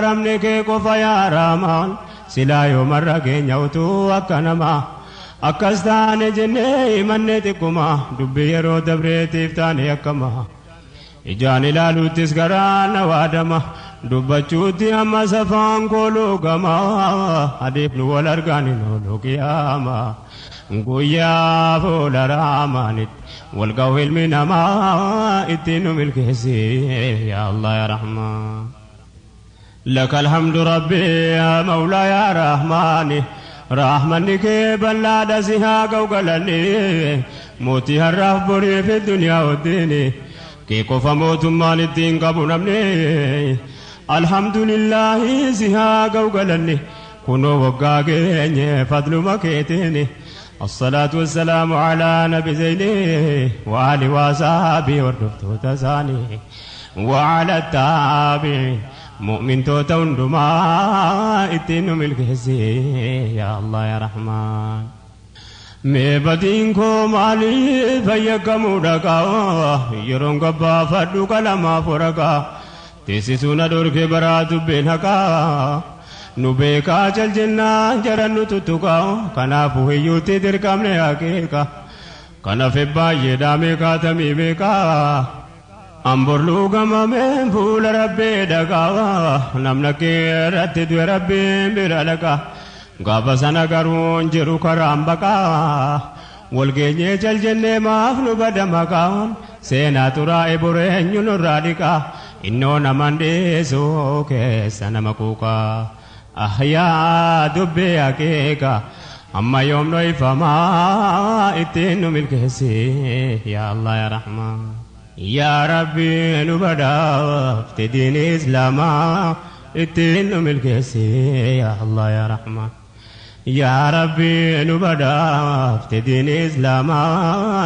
Araaramni kee qofa yaa Rahmaan silaa yoomarra keenya utuu akka namaa akkas taane jennee himanne xiqquma dubbii yeroo dabreetiif taane akkama ijaan ilaaluuttis garaa na waadama dubbachuutti amma safaan koo luugama adeef nu wal argaan hin oolu qiyaama guyyaa fuula raamaanitti wal ga'u ilmi namaa ittiin nu milkeessi yaa Allah yaa Rahmaan. لك الحمد ربي يا مولاي يا رحماني رحمنك بلاد سها قوقلني موتي هالرف بري في الدنيا والدين كي قف موت مال الدين قبو نمني الحمد لله سها قوقلني كنو وقاقيني فضل مكيتيني الصلاة والسلام على نبي زيني وآله وصحبه وردفتو تساني وعلى التابعين مؤمن توتا هندما ittiin nu milkeessi yaa Allah yaa Rahmaan. Mee badii koo maaliif fayyakkamuu dhaqaa yeroon gabbaafadhu qalamaaf waraqaa teessisuu na dhorke baraa dubbeen haqaa nu beekaa cal jennaan jaran nu tuttuqaa kanaafuu hiyyuutti dirqamne haqiiqa kanaaf baay'ee dhaamee kaatamii beekaa. Amborluu gamameen fuula rabbii dhaqaa namna keerratti du'e rabbiin bira dhaqaa gaafa sana garuu jiru karaan baqaa walgeenyee cal jennee maaf nu bada maqaan seenaa xuraa'e boreenyu nurraa dhiqaa innoo naman dhiisuu keessa nama kuuqaa ahyaa dubbii akeeka amma yoom dho'ifamaa ittiin nu milkeessi yaa Allah yaa Rahmaan. يا ربي نبدا في دين إسلاما اتين ملكسي يا الله يا رحمن يا ربي نبدا في دين إسلاما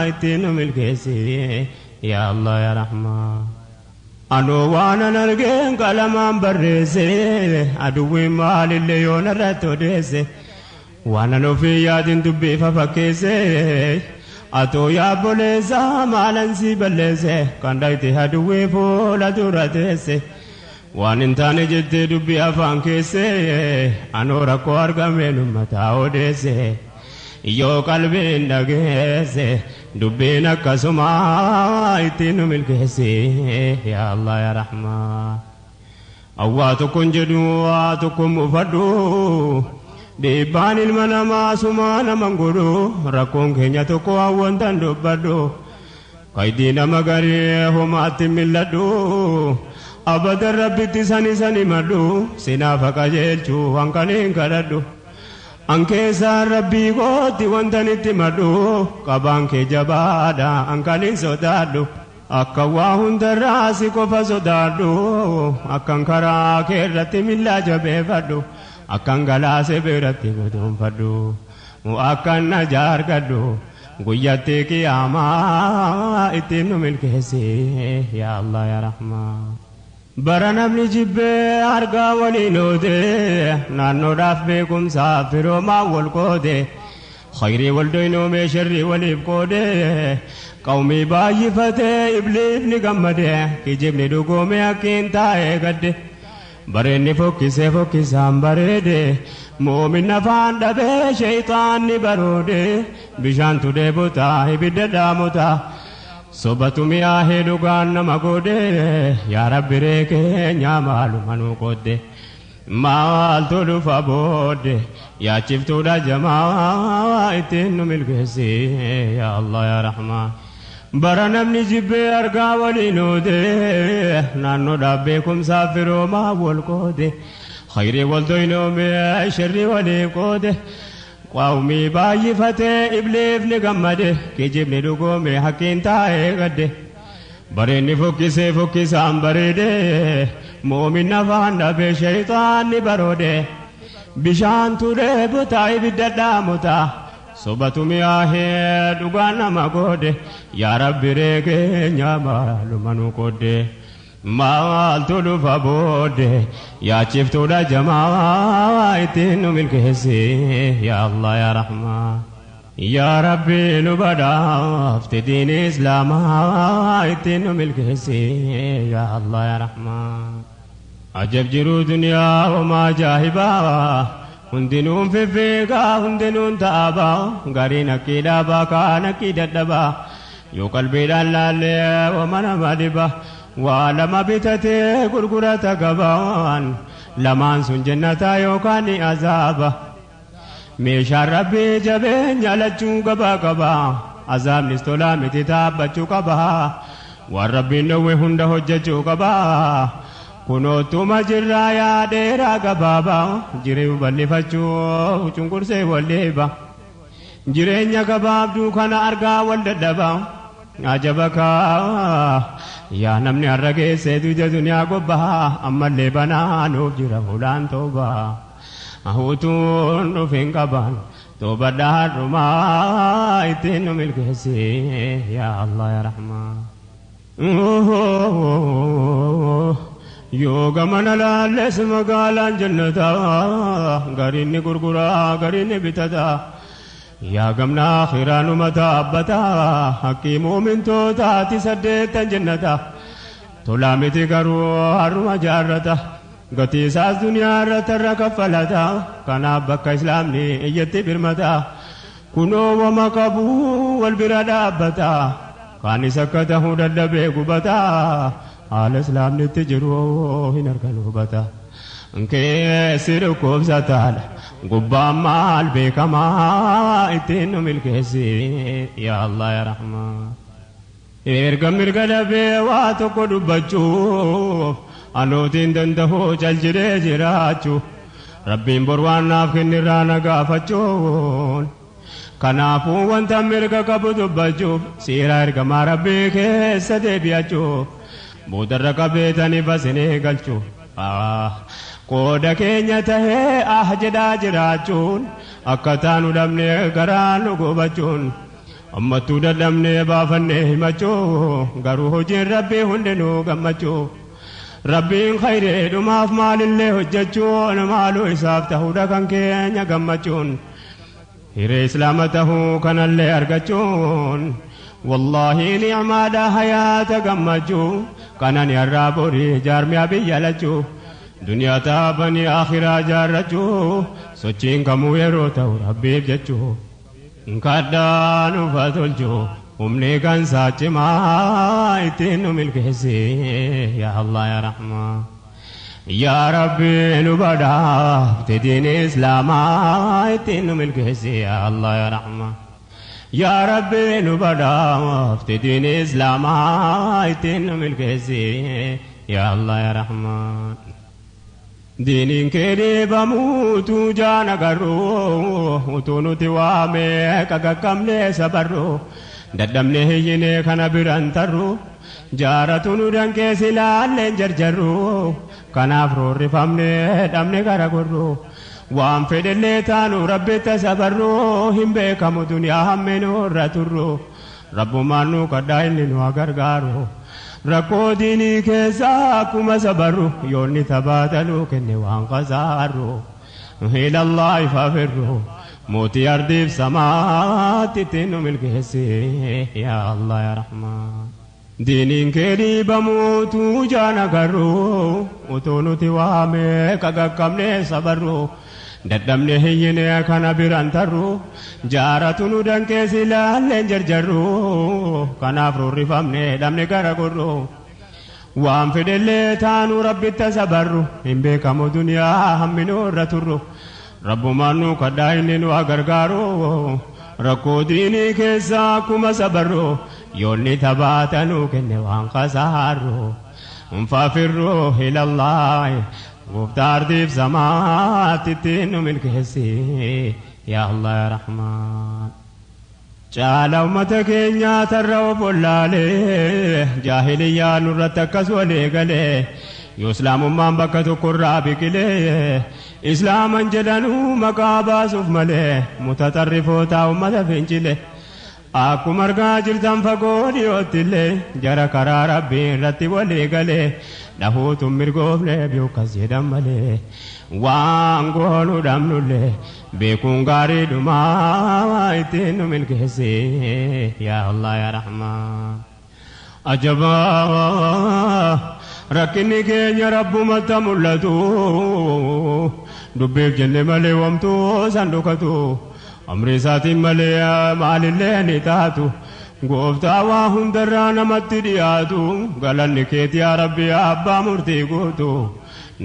اتين ملكسي يا الله يا رحمن أنو وانا نرجين كلام برسي أدوي مال اللي يونرتو دسي وانا نوفي يادين دبي ففكسي Atoo yaa boleessa maalan si balleesse kan dhayite aduwwee fuula dura teesse waan hin taane jettee dubbii afaan keesse anoo rakkoo argameen uummataa odeesse yoo qalbiin dhageesse dubbiin akkasuma ittiin nu milkeesse yaa Allah yaa Rahmaan. Awwaa tokkoon jedhu waa tokkoon muufadhu. Dhiibbaan ilma namaa sumaa naman godhu rakkoon keenya tokko hawwantan dubbadhu qaydii nama garii homaatti milladhu abadan rabbitti sani sani madhu sinaafa qajeelchuu hanqaniin kadhadhu an keessaan rabbii kootti wantan itti madhu qabaan kee jabaadha hanqaniin sodaadhu akka waa hundarraa si qofa sodaadhu akkan karaa kee irratti millaa jabeeffadhu. Akkan galaase biratti guduunfadhu akkan na jaargadhu guyyatti qiyaamaa ittiin nu milkeessi yaa Allah yaa Rahmaan. Bara namni jibbee argaa waliin oode naannoodhaaf beekumsaaf firoomaa wal qoode khayrii wal doynoomee sharrii waliif qoode qawmii baay'ifatee ibliifni gammade kijibni dhugoomee akkiin taa'ee gadde. Bareenni fokkisee fokkisaan bareede moomin afaan dhabee sheeyxaanni baroode bishaantu dheebotaa ibidda dhaamotaa sobatu mi'aahee dhugaan nama goode yaa Rabbi ree keenya maaluma nuu qoodde maaltu dhufa boodde yaachiftuudha jamaa ittiin nu milkeessi yaa Allah yaa Rahmaan. Bara namni jibbee argaa waliin oode naannoodhaaf beekumsaaf firoomaa wal qoode khayrii wal doynoomee sharrii walii qoode qawmii baay'ifatee ibliifni gammade kijibni dhugoome hakkiin taa'ee gadde bareenni fokkisee fokkisaan bareede moomin afaan dhabee shayxaanni baroode bishaantu dheebotaa ibidda dhaamotaa sobatu mi'aahee dhugaan nama goode yaa Rabbi ree keenya maaluma nu qoodde maaltu dhufa boodde yaachiftuudha jamaa ittiin nu milkeessi yaa Allah yaa Rahmaan. Yaa Rabbi nu badhaafte diin Islaamaa ittiin nu milkeessi yaa Allah yaa Rahmaan. Ajab jiruu duniyaa homaa jaahibaa hundinuun fiffiigaa hundinuun ta'abaa gariin haqqii dhaabaa kaan haqqii dadhabaa yoo qalbiidhaan laallee wama nama dhiba waa lama bitatee gurgurata gabaan lamaan sun jennataa yookaan ni azaaba meeshaan rabbii jabeenya lachuu gabaa qaba azaabnis tolaa miti taabbachuu qaba waan rabbiin dhowwe hunda hojjechuu qaba kunootuma jirraa yaa dheeraa gabaabaa jiruu bal'ifachuu cunqursee walleeba jireenya gabaabduu kana argaa wal dadhabaa ajaba kaa yaa namni har'a geessee duja duniyaa gobbaa ammallee banaa nuuf jira fuulaan toobaa utuun dhufin qaban toobadhaa har'umaa ittiin nu milkeessi yaa Allah yaa Rahmaan. Yoo gamana laalles magaalaan jannataa gariin ni gurguraa gariin ni bitataa yaa gamna akhiraanuma taabbataa haqqii muumintootaati saddeettan jennata tolaa miti garuu har'uma jaarrata gatii isaas duniyaa irratti irra kaffalata kanaaf bakka islaamni iyyatti birmata kunoo wama qabuu wal bira dhaabbata kaanis akka tahuu dadhabee gubata haala islaamni itti jiru hin argan hubata keessi dhukkubsataadha gubbaan maal beekamaa ittiin nu milkeessi yaa Allah yaa Rahmaan. Erga mirga dhabee waa tokko dubbachuuf anootiin danda'u cal jedhee jiraachuu rabbiin bor waan naaf kennirraa na gaafachuun kanaafuu wanta mirga qabu dubbachuuf seera ergamaa rabbii keessa deebi'achuuf boodarra qabeetanii basinee galchuuf qooda keenya tahee ah jedhaa jiraachuun akka taanu dhabnee garaa nu gubachuun ammattuu dadhabnee baafannee himachuu garuu hojiin rabbii hundinuu gammachuu rabbiin khayreedhumaaf maalillee hojjechuun maaluu isaaf ta'uudha kan keenya gammachuun hiree islaama tahuu kanallee argachuun wallaahi nicmaadha hayaata gammachuu kanan yarraa borii jaarmiyaa biyya lachuu duniyaa taabanii akhiraa jaarrachuu sochiin kamuu yeroo ta'u rabbiif jechuu kadhaa nufa tolchuu humni kan saachimaa ittiin nu milkeessi yaa Allah yaa Rahmaan. Yaa Rabbi nu badhaafte diin islaamaa ittiin nu milkeessi yaa Allah yaa Rahmaan. Yaa Rabbi nu badhaafte diin islaamaa ittiin nu milkeessi yaa Allah yaa Rahmaan. Diiniin kee dhiibamuutu jaan agarru utuu nuti waamee qaqaqqabnee sabarru dadhabnee hiyyinee kana biran tarru jaaratu nu danqee silaalleen jarjarru kanaaf roorrifamnee dhabne gara gorru waan fedhellee taanu rabbitta sabarru hin beekamu duniyaa hammeenuu irra turru rabbumaan nu kadhaa inni nu haa gargaaru. Rakkoo diinii keessaa akkuma sabarru yoonni tabaataluu kenne waan qasaarru ilallaa faafirru mootii ardiif samaatti ittiin nu milkeessi yaa Allah yaa Rahmaan. Diiniin kee dhiibamuutu jaan agarru utuu nuti waamee qaqaqqabnee sabarru dadhabnee hiyyinee kana biran tarru jaaratu nu danqee silaalleen jarjarru kanaaf roorrifamnee dhabne gara gorru waan fedhellee taanu rabbitta sabarru hin beekamu duniyaa hamminuu irra turru rabbumaan nu kadhaa inni nu haa gargaaru rakkoo diinii keessaa akkuma sabarru yoonni tabaatanuu kenne waan qasaarru faafirru ilallaahi gooftaa ardiif samaatti ittiin nu milkeessi yaa Allah yaa Rahmaan. Caala ummata keenyaa tarra of wallaalee jaahiliyyaa nurratti akkas walii galee yoo islaamummaan bakka tokkorraa biqilee islaaman jedhanuu maqaa baasuuf malee mutaxarrifoota ummata fincile akkuma argaa jirtan fagoo dhiyootti illee jara karaa rabbii irratti walii galee dhahuutu mirgoofne beekas jedhan malee waan goonu dhabnullee beekuun gaariidhumaa ittiin nu milkeessi yaa Allah yaa Rahmaan. Ajabaa Rakkinni keenya rabbumatti mul'atu. Dubbiif jenne malee wamtuu san dhokatu. Amri isaatiin malee maalillee ni taatu. Gooftaa waa hundarraa namatti dhiyaatu. Galanni keeti yaa Rabbi abbaa murtii guutu.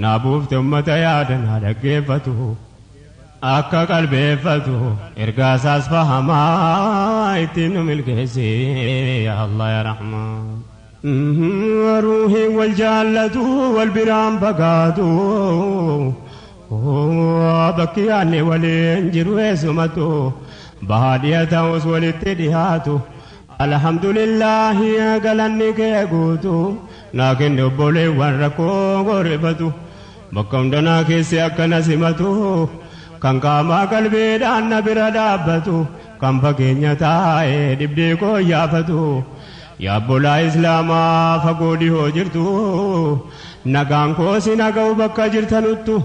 Naa buufte ummata yaada naa dhaggeeffatu. Akka qalbeeffatu ergaa isaas fahamaa ittiin nu milkeessi yaa Allah yaa Rahmaan. Ruuhiin wal jaallatu wal biraan fagaatu. Bakki yaadne waliin jiru eessumatu bahaa dhiya ta'us walitti dhiyaatu. Alhamdulillaahi galanni kee guutu naa kenne obboleewwan rakkoo gorifatu. Bakka hundanaa keessi akkana simatu kan qaamaa qalbiidhaan na bira dhaabbatu kan fageenya taa'ee dhibdee koo yaafatu. Yaabbolaa Islaamaa fagoo dhihoo jirtu nagaan koo si naga'u bakka jirtanuttu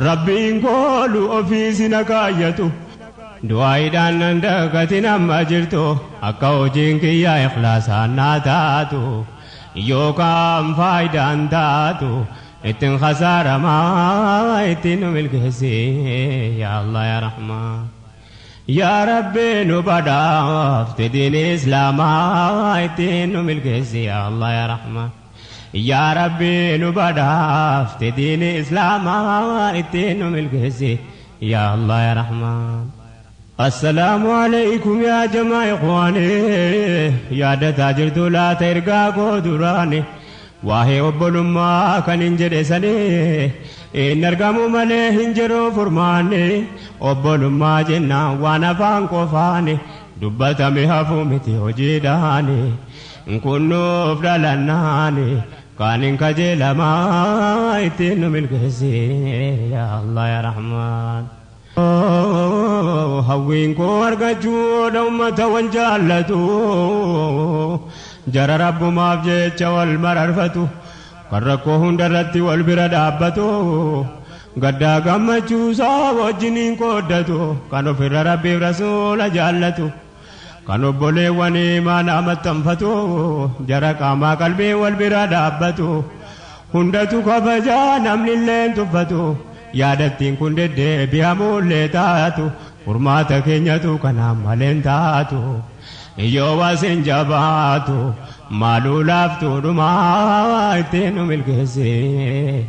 Rabbiin koolu ofii si nagaayyatu. Du'aayiidhaan nan dagatin amma jirtu akka hojiin kiyyaa ikhlaasaan naa taatu yookaan faayidaan taatu ittiin khasaaramaa ittiin nu milkeessi yaa Allah yaa Rahmaan. Yaa Rabbi nu badhaafte diin Islaamaa ittiin nu milkeessi yaa Allah yaa Rahmaan. Yaa Rabbi nu badhaafte diin Islaamaa ittiin nu milkeessi yaa Allah yaa Rahmaan. Assalaamu alaykum yaa jamaa ikhwaani yaadataa jirtu laata ergaa koo duraani waa'ee obbolummaa kan hin jedhe sanii hin argamu malee hin jiru furmaanni obbolummaa jennaan waan afaan qofaani dubbatame hafuu miti hojiidhaani kunnuuf dhalannaani kaan hin kajeelamaa ittiin nu milkeessi yaa Allah yaa Rahmaan. Hawwiin koo argachuudha ummata wal jaallatu jara rabbumaaf jecha wal mararfatu kan rakkoo hundarratti wal bira dhaabbatu gaddaa gammachuusaa wajjiniin qooddatu kan ofirra rabbiif rasuula jaallatu kan obboleewwan imaanaa maxxanfatu jara qaamaa qalbii wal bira dhaabbatu hundatu kabajaa namni illeen tuffatu. Yaadattiin kun deddeebi'amuullee taatu furmaata keenyatu kanaan maleen taatu yoo wasin jabaatu maaluu laaftuu dhumaa ittiin nu milkeessi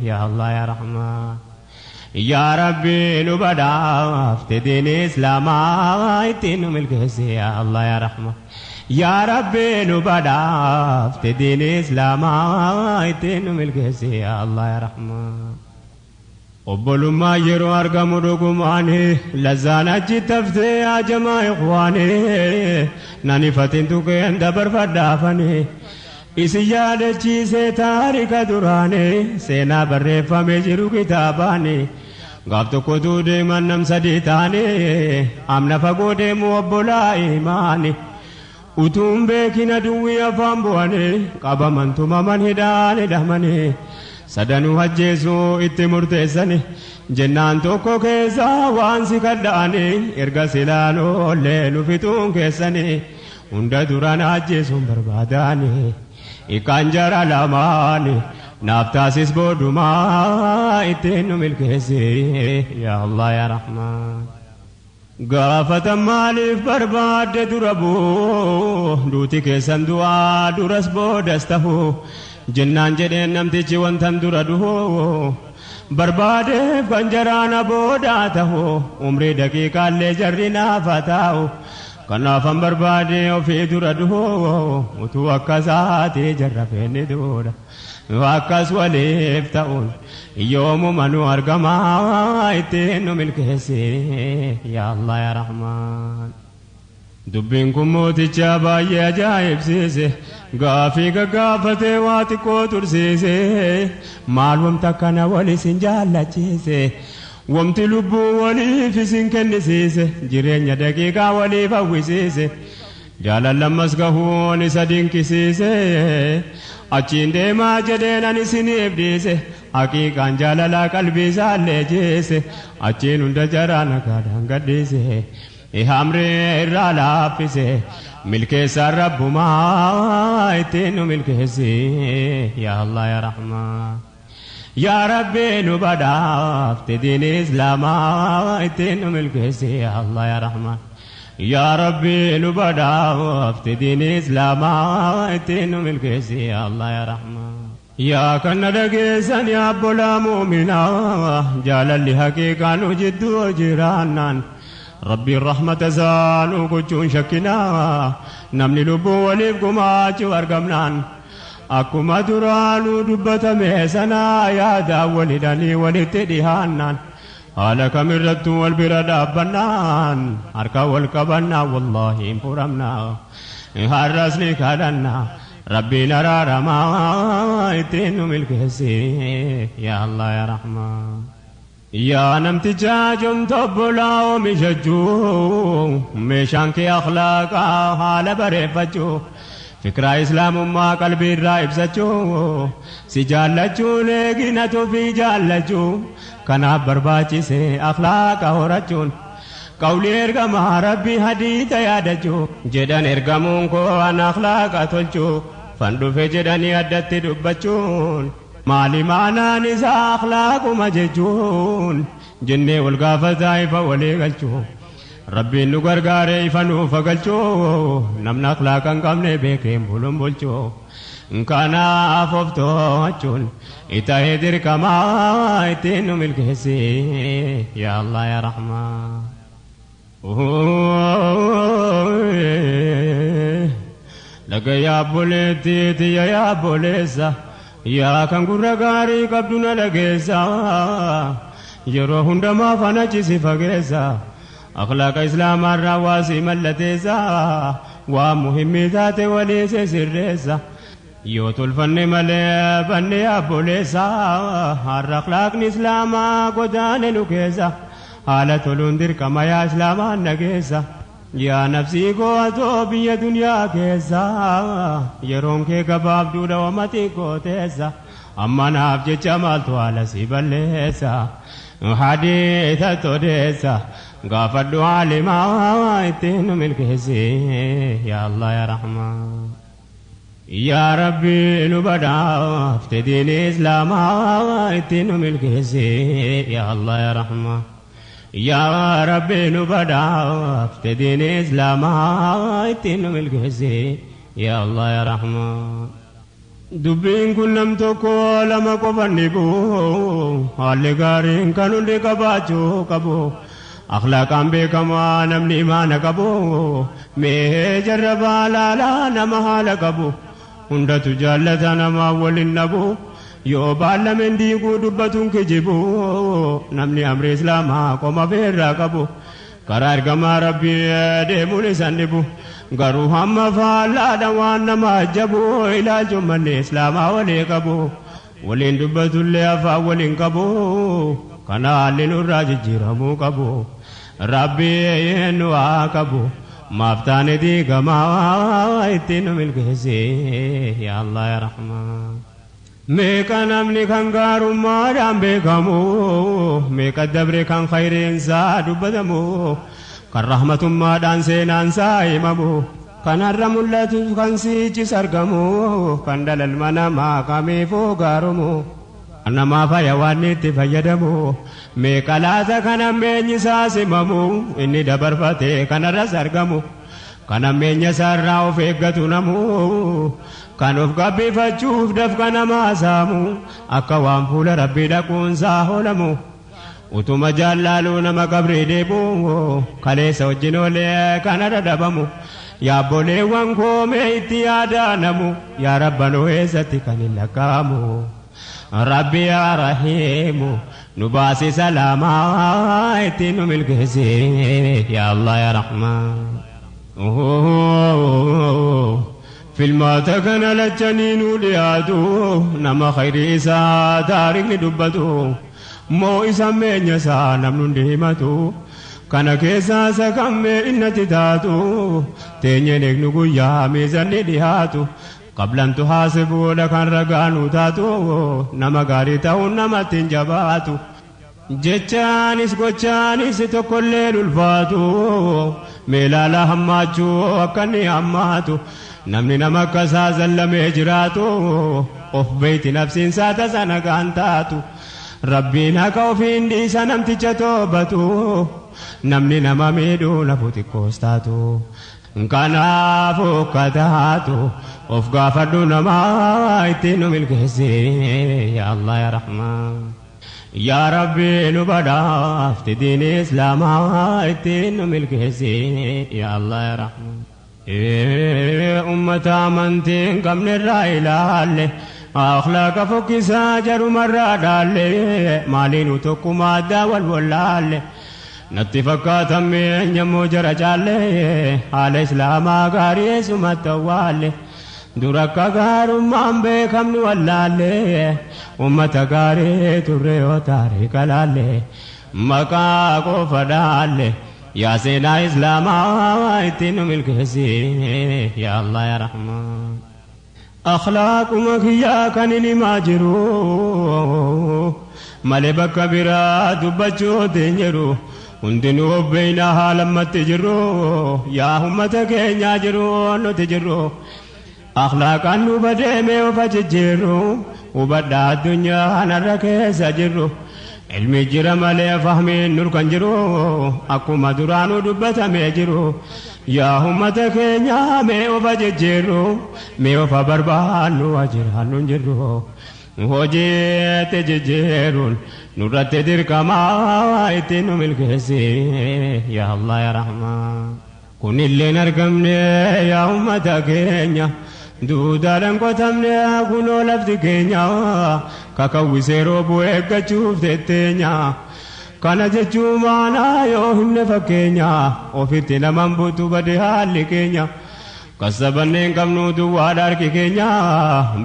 yaa Allah yaa Rahmaan. Yaa Rabbi nu badhaafte diin Islaamaa ittiin nu milkeessi yaa Allah yaa Rahmaan. Yaa Rabbi nu badhaafte diin Islaamaa ittiin nu milkeessi yaa Allah yaa Rahmaan. Obbolummaa yeroo argamu dhugumaani lazzaan achi taftee ajamaa ikhwaani nan ifatin tuqeen dabarfadhaafani isin yaadachiisee taarika duraani seenaa barreeffamee jiru kitaabaani gaaf tokkotu deeman nam sadii taani amna fagoo deemu obbolaa imaani utuun beekina duwwii afaan bu'anii qabaman tumaman hidhaan hidhamanii. Sadanuu ajjeesuu itti murteessani jennaan tokko keessaa waan si kadha'anii erga silaan oollee nu fixuun keessanii hunda duraan ajjeesuun barbaadani ikaan jara lamaani naaf taasis boodumaa ittiin nu milkeessi yaa Allah yaa Rahmaan. Gaafatan maaliif barbaadde dura bu'u duuti keessan du'aa duras boodas ta'u. Jennaan jedheen namtichi wantan dura duhu barbaadeef kan jaraana boodaa ta'u umrii daqiiqaallee jarri naafa taa'u kanaafan barbaade ofii dura duhu utuu akkasaati jarra feenni duudha akkas waliif ta'uun yoomuma nu argamaa ittiin nu milkeessi yaa Allah yaa Rahmaan. Dubbiin kun mooticha baay'ee ajaa'ibsiise gaafii gaggaafatee waa xiqqoo tursiise maal wamta akkana wal isin jaallachiise wamti lubbuu waliif isin kennisiise jireenya daqiiqaa waliif hawwisiise jaalallammas gahuun isa dinqisiise achiin deemaa jedheen ani isiniif dhiise haqiiqaan jaalalaa qalbii isaallee jeese achiin hunda jaraa nagaadhaan gadhiise. Hamri irraa laaffise milkeessa rabbumaa ittiin nu milkeessi yaa Allah yaa Rahmaan. Yaa Rabbi nu badhaafte diin Islaamaa ittiin nu milkeessi yaa Allah yaa Rahmaan. Yaa Rabbi nu badhaafte diin Islaamaa ittiin nu milkeessi yaa Allah yaa Rahmaan. Yaa kana dhageessan yaa obbolaa muuminaa jaalalli haqiiqaa nu jidduu jiraannaan. Rabbiin rahmata isaa nu gochuun shakkinaa namni lubbuu waliif gumaachuu argamnaan. Akkuma duraanuu dubbatame sanaa yaadaan walhidhanii walitti dhihaannaan. Haala kamirrattuu wal bira dhaabbannaan harka wal qabannaa wallaahi hin furamnaa. Har'as ni kadhannaa Rabbiin araaramaa ittiin nu milkeessi yaa Allah yaa Rahmaan. Yaa namticha jomta obbolaa oomishachuu meeshaan kee akhlaaqaa haala bareeffachuu fikraa islaamummaa qalbii irraa ibsachuu si jaallachuun eeginatu fi jaallachuu kanaaf barbaachise akhlaaqa horachuun qawlii ergamaa rabbii hadiita yaadachuu jedhan ergamuun koo an akhlaaqa tolchuu fan dhufe jedhanii addatti dubbachuun maali maanaan isaa akhlaaquma jechuun jennee wal gaafataa ifa walii galchuu Rabbiin nu gargaaree ifa nuuf galchuu namni akhlaaqa hin qabne beekeen buluun bulchuu kanaaf of to'achuun itahee dirqamaa ittiin nu milkeessi yaa Allah yaa Rahmaan. Laga yaa obboleettii tiyya yaa obboleessa yaa kan gurra gaarii qabdu na dhageessa yeroo hundumaa faana si fageessa akhlaaqa islaamaarraa waa si mallateessa waa muhimmii taate walii si sirreessa yoo tolfanne malee banne yaa obboleessa har'a akhlaaqni islaamaa godaane nu keessa haala toluun dirqama yaa islaamaan nageessa. Yaa nafsii koo atoo biyya duniyaa keessa yeroon kee gabaabduudha wamatii koo teessa amma naaf jecha maaltu haala si balleessa hadiisa todeessa gaafadhu haalimaa ittiin nu milkeessi yaa Allah yaa Rahmaan. Yaa Rabbi nu badhaafte diin Islaamaa ittiin nu milkeessi yaa Allah yaa Rahmaan. Yaa Rabbi nu badhaafte diin Islaamaa ittiin nu milkeessi yaa Allah yaa Rahmaan. Dubbiin kun nam tokko lama qofan ni bu'u haalli gaariin kan hundi qabaachuu qabu. Akhlaaqaan beekamaa namni imaana qabu mee jarrabaa laalaa nama haala qabu hundatu jaallata namaa waliin dhabu yoo baallameen diiguu dubbatuun kijibu namni amri islaamaa qoma feerraa qabu karaa ergamaa rabbii deemuun isan dhibu garuu hamma faallaadha waan nama ajabu ilaalchuun manni islaamaa walii qabu waliin dubbatullee afaan waliin qabu kana haalli nurraa jijjiiramuu qabu. Rabbi nu haa qabu maaf taane diigamaa ittiin nu milkeessi yaa Allah yaa Rahmaan. Meeqa namni kan gaarummaadhaan beekamu meeqa dabre kan khayriinsaa dubbatamu kan rahmatummaadhaan seenaansaa himamu kan har'a mul'atu kan siichis argamu kan dhalalma namaa kamiifuu gaarumu. Namaa faya waan itti fayyadamu meeqa laata kan ammeenyi isaa simamu inni dabarfate kanarras argamu kan ammeenya isaarraa of eeggatu namu kan of gabbifachuuf dafqa namaa saamu akka waan fuula rabbii dhaquunsaa hoolamu utuma jaallaaluu nama qabrii deebu kaleessa wajjin oolee kanarra dhabamu yaabboleewwan koomee itti yaadaanamu yaa rabbanoo eessatti kan hin lakkaa'amu. Rabbi yaa Rahiimu nu baasi salaamaa ittiin nu milkeessi yaa Allah yaa Rahmaan. Filmaata kana lachanii nu dhiyaatu nama khayrii isaa taarikhni dubbatu moo isa meenya isaa namni hundi himatu kana keessaa isa kammee innatti taatu teenyeen eegnu guyyaa miizanni dhiyaatu. Qablan tuhaasibuudha kan ragaa nu taatu nama gaarii ta'uun namatti hin jabaatu. Jechaanis gochaanis tokkollee ulfaatu meelaala hammaachuu akka inni hammaatu namni nama akkasaa zallamee jiraatu of beeyti nafsiinsaa tasa nagaan taatu rabbiin haqa ofiin dhiisa namticha toobatu namni nama miidhuu nafu xiqqoos taatu kanaafuu kataatu of gaafadhu namaa ittiin nu milkeessi yaa Allah yaa Rahmaan. Yaa Rabbi nu badhaafte diin islaamaa ittiin nu milkeessi yaa Allah yaa Rahmaan. Ummata amantii hin qabne irraa ilaalle akhlaaqa fokkisaa jarumarraa dhaalle maaliinu tokkuma addaa wal wallaalle natti fakkaatan eenyammoo jara caalle haala islaamaa gaarii eessumatti awwaalle. Dura akka gaarummaan beekamnu wallaalle ummata gaarii turre yoo taariika laalle maqaa qofa dhaalle yaa seenaa islaamaa ittiin nu milkeessi yaa Allah yaa Rahmaan. Akhlaaquma kiyyaa kan hin himaa jiru malee bakka biraa dubbachuutti hin jiru. Hundinuu obbeeyna haalammatti jirru yaa ummata keenyaa jiru nuti jirru. Akhlaaqaan nu badeemee ofa jijjiirru hubadhaa addunyaa kanarra keessa jirru. Ilmi jira malee fahmiin nur kan jiru akkuma duraanuu dubbatamee jiru. Yaa ummata keenyaa mee ofa jijjiirru mee ofa barbaannu jiraannu hin jirru. Hojiitti jijjiiruun nurratti dirqamaa ittiin nu milkeessi yaa Allah yaa Rahmaan. Kunilleen argamne yaa ummata keenya duudhaadhaan qotamne kunoo lafti keenya kakawwisee roobuu eeggachuuf tetteenya. Kana jechuun maanaa yoo himne fakkeenya ofitti naman butu bade haalli keenya. Kasabannee hin qabnu duwwaadha harki keenya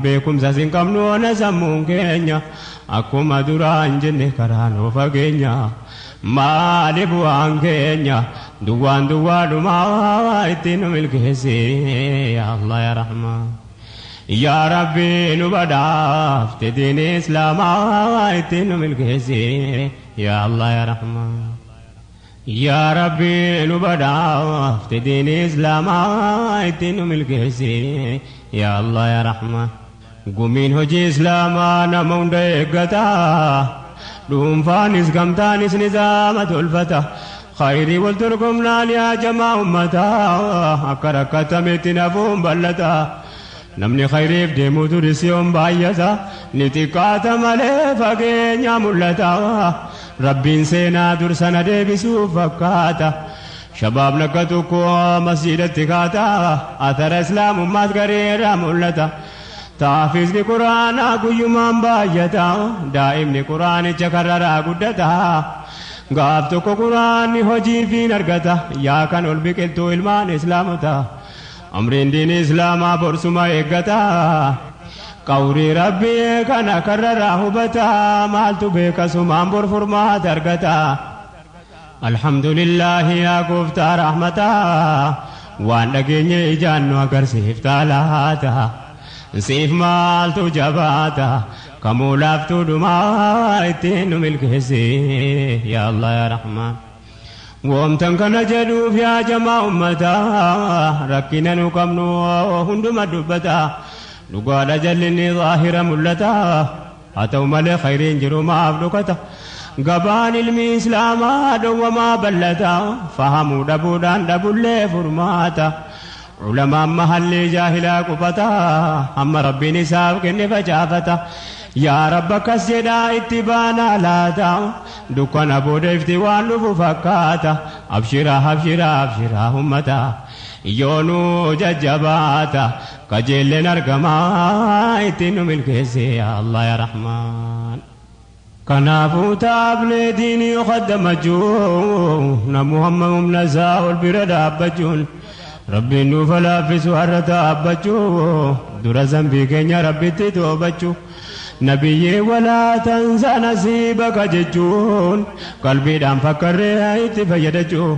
beekumsas hin qabnu ona sammuun keenya akkuma duraan jenne karaa nuu fageenya. Maali bu'aan keenya duwwaan duwwaadhumaa ittiin nu milkeessi yaa Allah yaa Rahmaan. Yaa Rabbi nu badhaafte diin islaamaa ittiin nu milkeessi yaa Allah yaa Rahmaan. Yaa Rabbi nu badhaafte diin islaamaa ittiin nu milkeessi yaa Allah yaa Rahmaan. Gumiin hojii islaamaa nama hunda eeggata. Dhuunfaanis gamtaanis nizaama tolfata. Khayrii wal dorgomnaan yaa jamaa ummataa akka rakkatametti nafuun bal'ata. Namni khayriif deemu duris yoom baay'ata ni xiqqaata malee fageenya mul'ata. Rabbiin seenaa dursana deebisuuf fakkaata. Shabaabni akka tokko masjiidatti kaata athara islaamummaas gareera mul'ata. Taafisni quraanaa guyyumaan baay'ata daa'imni quraanicha karraraa guddata. Gaaf tokko quraanni hojiifiin argata yaa kan ol biqiltuu ilmaan islaamota. Amriin diin islaamaa borsuma eeggata. Qawrii rabbii kana karraraa hubata maaltu beeka sumaan bor furmaata argata. Alhamdulillaahi yaa gooftaa rahmataa waan dhageenye ijaan nu agarsiiftaa laata. Siif maaltu jabaata kamuu laaftuu dhumaa ittiin nu milkeessi yaa Allah yaa Rahmaan. Woomtan kana jedhuuf yaa jamaa ummataa rakkina nu qabnu hunduma dubbata. Dhugaadha jallinni zaahira mul'ata haa ta'u malee khayriin jiru maaf dhokata. Gabaan ilmi islaamaa dhowwamaa bal'ata fahamuu dhabuudhaan dhabullee furmaata. Ulamaan mahalli jaahilaa qubata hamma rabbiin isaaf kenne facaafata. Yaa Rabba akkas jedhaa itti baanaa laata dukkana booda ifti waan dhufu fakkaata. Abshiraa abshiraa abshiraa ummata yoonuu jajjabaata kajeelleen argamaa ittiin nu milkeessi yaa Allah yaa Rahmaan. Kanaafuu taablee diinii kaddamachuu namu hamma humna isaa ol bira dhaabbachuun rabbiin nuuf laaffisu har'a dhaabbachuu dura zambii keenya rabbitti toobachuu nabiyyee walaa tansa nasiibaka jechuun qalbiidhaan fakkarree itti fayyadachuu.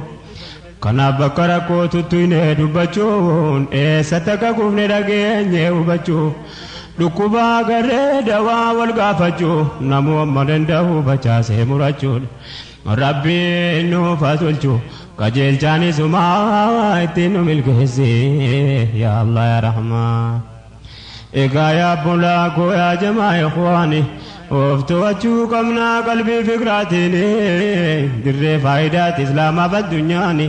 Kanaaf bakka rakkoo tuttuunee dubbachuun eessatti akka kuufne dhageenye hubachuu. Dhukkubaa garee dawaa wal gaafachuu namuu amma danda'u facaasee murachuun Rabbiin nuuf haa tolchu qajeelchaanis ittiin nu milkeessi yaa Allah yaa Rahmaan. Egaa yaa bulaa koo yaa jamaa ikhwaani of to'achuu qabnaa qalbii fikraatiin dirree faayidaati islaamaaf addunyaani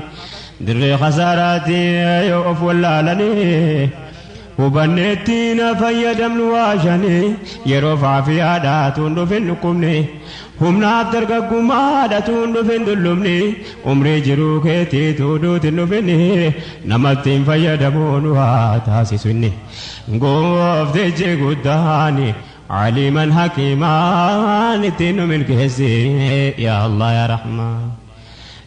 dirree khasaaraati yoo of wallaalanii hubanneetti na fayyadamnu waashanii yeroo faafiyaadha tuun dhufin dhukkubni humnaaf dargaggummaadha tuun dhufin dullumni umrii jiruu keetii tuuduutin dhufin namatti hin fayyadamuun waa taasisu inni gooftichi guddaani aliiman hakiimaan ittiin nu milkeessi yaa Allah yaa Rahmaan.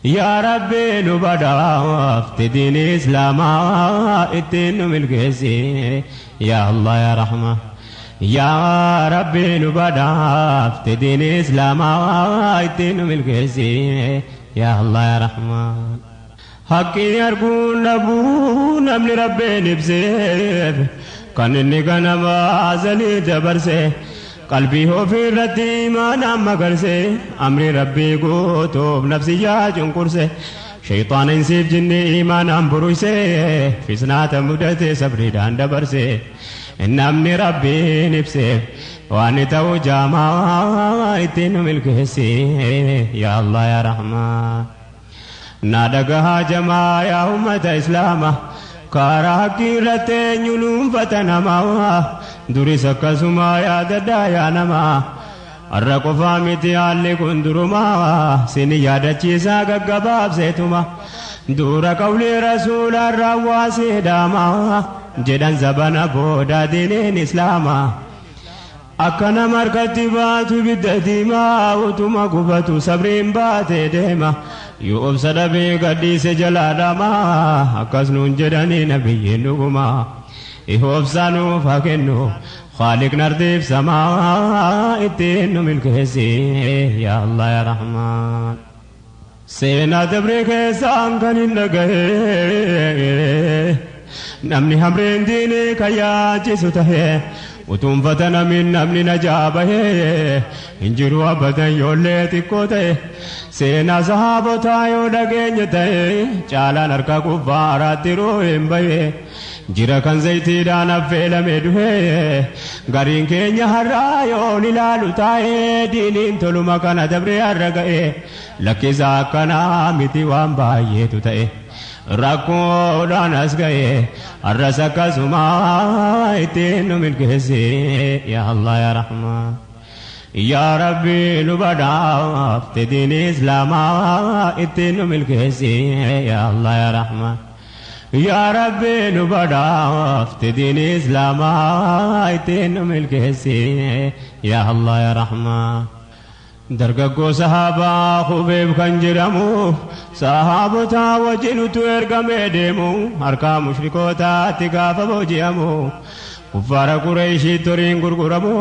Yaa Rabbi nu badhaafte diin Islaamaa ittiin nu milkeessi yaa Allah yaa Rahmaan. Yaa Rabbi nu badhaafte diin Islaamaa ittiin nu milkeessi yaa Allah yaa Rahmaan. Haqqii arguun dhabuu namni Rabbiin ibseef kan inni ganama azalii dabarse qalbii ofii irratti imaanaan magarse amri Rabbii guutuuf nafsiyyaa cunqurse shayxaana insiif jinni imaanaan buruyse fisnaata mudate sabriidhaan dabarse namni Rabbiin ibseef waan ta'u jaamaa ittiin nu milkeessi yaa Allah yaa Rahmaan. Na dhagahaa jamaa yaa ummata Islaama karaa haqqii irratti eenyu nuunfata namaa duris akkasuma yaadadhaa yaa namaa har'a qofaa miti haalli kun durumaa sini yaadachiisaa gaggabaabseetuma dura qawlii rasuulaan raawwaasee dhaamaa jedhan zabana booda diiniin Islaamaa. Akka nama harkatti baatu ibidda diimaa utuma gubatu sabriin baatee deema yoo obsa dhabee gadhiise jalaa dhamaa akkas nuun jedhanii nabiyyiin dhugumaa obsa nuuf haa kennu Khaaliq nardiif samaa ittiin nu milkeessi yaa Allah yaa Rahmaan. Seenaa dabree keessaan kan hin dhagahe namni hamreen diinii kan yaachisu tahe utuunfata namiin namni najaa bahee hin jiru abadan yoollee xiqqoo ta'e seenaa sahaabotaa yoo dhageenye ta'e caalaan harka kuffaaraatti hin bahe jira kan zayitiidhaan affeelame duhe gariin keenya har'aa yoon ilaalu taa'ee diiniin toluma kana dabree har'a ga'e lakkisaa akkanaa miti waan baay'eetu ta'e. Rakkoodhaan as ga'e har'as akkasuma ittiin nu milkeessi yaa Allah yaa Rahmaan. Yaa Rabbi nu badhaafte diin Islaamaa ittiin nu milkeessi yaa Allah yaa Rahmaan. Yaa Rabbi nu badhaafte diin Islaamaa ittiin nu milkeessi yaa Allah yaa Rahmaan. Dargaggoo sahaabaa Hubeeb kan jedhamu sahaabota wajjin utuu ergamee deemu harkaa mushrikootaatti gaafa booji'amu kuffaara Qureeshiitti horiin gurguramu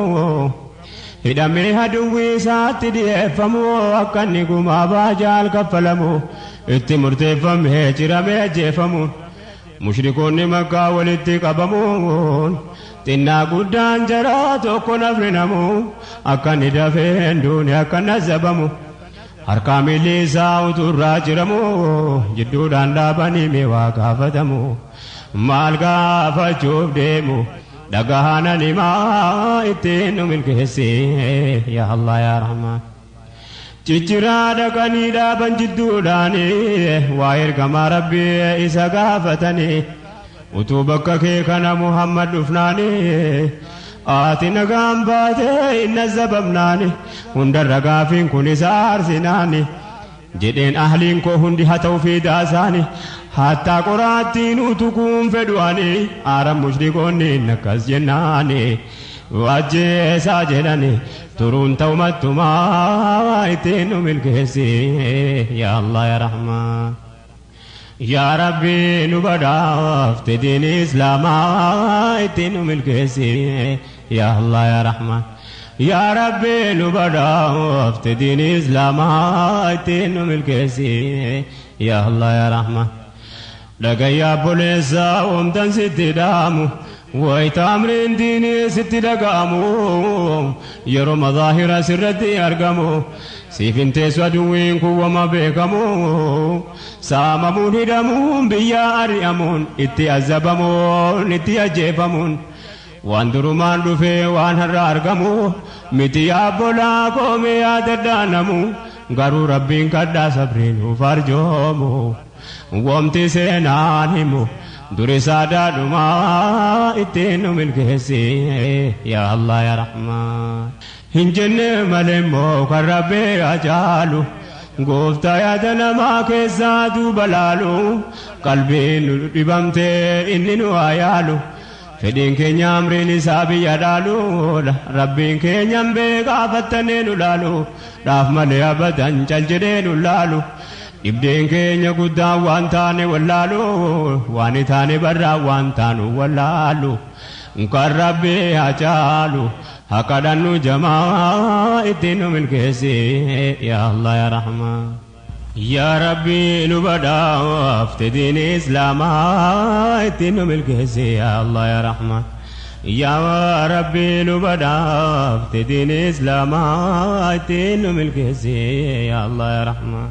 hidhamee aduwwii isaatti dhiyeeffamu akka inni gumaa baajaal kaffalamu itti murteeffamee ciramee ajjeefamu mushrikoonni Makkaa walitti qabamuun xinnaa guddaan jaraa tokko nafni namu akka inni dafee hin duune akka inni azabamu harkaa miilli isaa utuurraa ciramu jidduudhaan dhaabanii mee waa gaafatamu maal gaafachuuf deemu dhagahanan himaa ittiin nu milkeessi yaa Allah yaa Rahmaan. Cicciraa dhaqanii dhaaban jidduudhaan waa ergamaa Rabbii isa gaafatanii utuu bakka kee kana Muhammad dhufnaani ati nagaan baatee hin azabamnaani hundarra gaafiin kun isa aarsinaani jedheen ahliin koo hundi haa ta'u fiidaasaani hattaa qoraattiin utukuun fedhuani aara mushrikoonni akkas jennaani ajjeesaa jedhani turuun ta'u mattumaa ittiin nu milkeessi yaa Allah yaa Rahmaan. Yaa Rabbi nu badhaafte diin Islaamaa ittiin nu milkeessi yaa Allah yaa Rahmaan. Yaa Rabbi nu badhaafte diin Islaamaa ittiin nu milkeessi yaa Allah yaa Rahmaan. Dhagayyaa obboleessaa oomtan sitti dhaamu Wayita amriin diinii sitti dhaga'amu, yeroo mazaahira sirratti argamu, siif hin teessu aduwwiin kun wama beekamu. Saamamuun, hidhamuun, biyyaa ari'amuun, itti azabamuun, itti ajjeefamuun waan durumaan dhufee waan har'a argamu miti. Yaabbolaa koomee yaadadhaanamu, garuu Rabbiin kadhaa sabriin nuuf arjoomu. Womti seenaan himu duri saadaadhumaa ittiin nu milkeessi, yaa Allah yaa Rahmaan. Hin jenne malee immoo kan Rabbii ajaalu, gooftaa yaada namaa keessaa duuba laalu, qalbiin nu dhibamtee inni nu haa yaalu. Fedhiin keenya amriin isaa biyya dhaaluudha. Rabbiin keenyan beekaa fattannee nu laalu dhaaf malee abadan cal jedhee nu laalu. Dhibdeen keenya guddaan waan taane wallaalu, waan taane barraa waan taanu wallaalu. Kan Rabbii haa caalu, haa kadhannu jamaa, ittiin nu milkeessi, yaa Allah yaa Rahmaan. Yaa Rabbi, nu badhaafte diini Islaamaa, ittiin nu milkeessi, yaa Allah yaa Rahmaan. Yaa Rabbi, nu badhaafte diini Islaamaa, ittiin nu milkeessi, yaa Allah yaa Rahmaan.